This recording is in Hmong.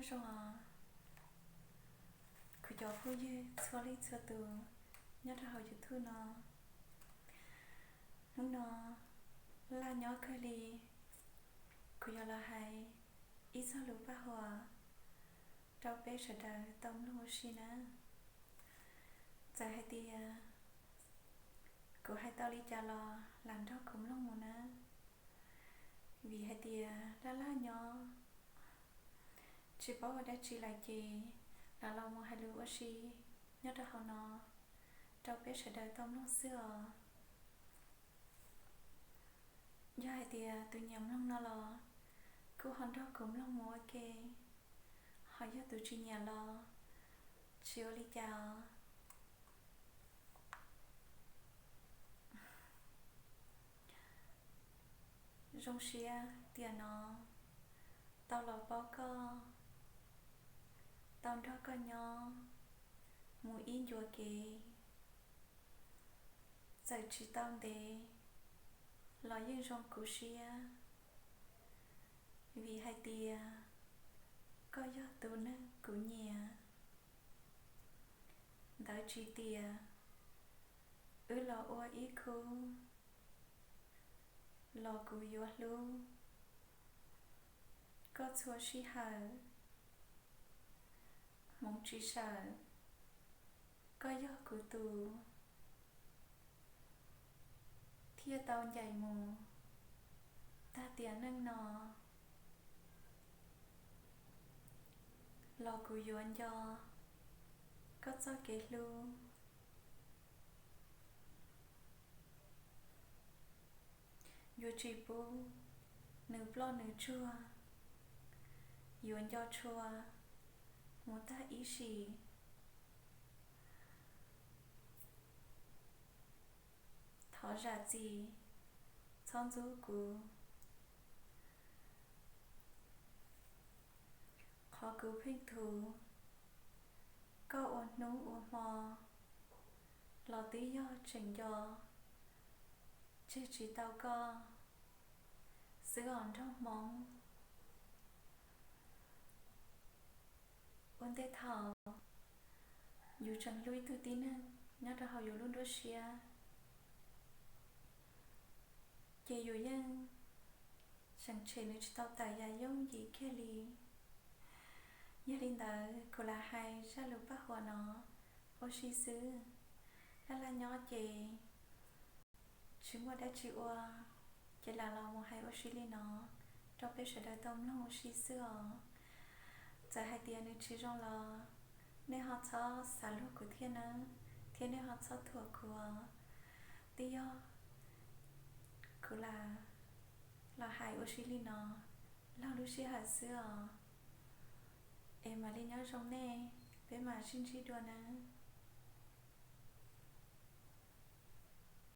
zoo os, kuv cov phooj ywg txhua leej txhua tus nyob rau hauv YouTube no. Hnub no laj nyob kawg li, kuv yuav los hais ib txog lus paj huam rau peb sawv daws tau mloog ua si na. Txawm hais tias kuv hais tau li cas los lam nrog kuv mloog mus na, vim hais tias laj laj nyob tsis paub ua dab tsi lawm ces lam los mus hais lus ua si nyob rau hauv no rau peb sawv daws tau mloog xwb os. Yog hais tias tus nyiam mloog no los kuj ho nrog kuv mloog mus ua ke, ho yog tus tsis nyiam los tsis ua li cas os. Zoo siab tiam no tau los paub koj, tau nrog koj nyob mus ib ncua kev. Txawm tsis tau ntev los yeej zoo kuv siab, vim hais tias koj yog tus neeg kuv nyiam. Ntawd tsis tias wb los ua ib khub los kuv yuav hlub koj txhua sij hawm. Hmoov tsis sawm, koj yog kuv tus, thiaj tau ncaim mus tag tiam neej no. Los kuv yuav nco koj txoj kev hlub, yuav tsis pub nws ploj nws tsuag, yuav nco tshua mus tag ib sim. Thov zam txim, txhob ntxub kuv. Qhov kuv pheej thuv koj ua hnub ua hmo los twb yog tseem nco tseg tsis tau koj xwb os nraug Hmoob. Ua ntej thaum yus tseem hlub ib tug tib neeg nyob rau hauv yus lub nruab siab, ces yus yeej tseem tshem nws tsis tau tawm yam yooj yim kiag li. Yog li ntawd kuv lam hais zaj lus paj huam no ua si xwb. Laj laj nyob ces tsis muaj dab tsi ua, ces lam los mus hais ua si li no rau peb sawv daws tau mloog ua si xwb os. Txawm hais tias nws tsis zoo los nej ho txhob xav luag kuv thiab nawb, thiab nej ho txhob thuam kuv os. Twb yog kuv lam los hais ua si li no laug lub sij hawm xwb os. Es mam li nyob zoo nej, peb mam sib ntsib dua nawb.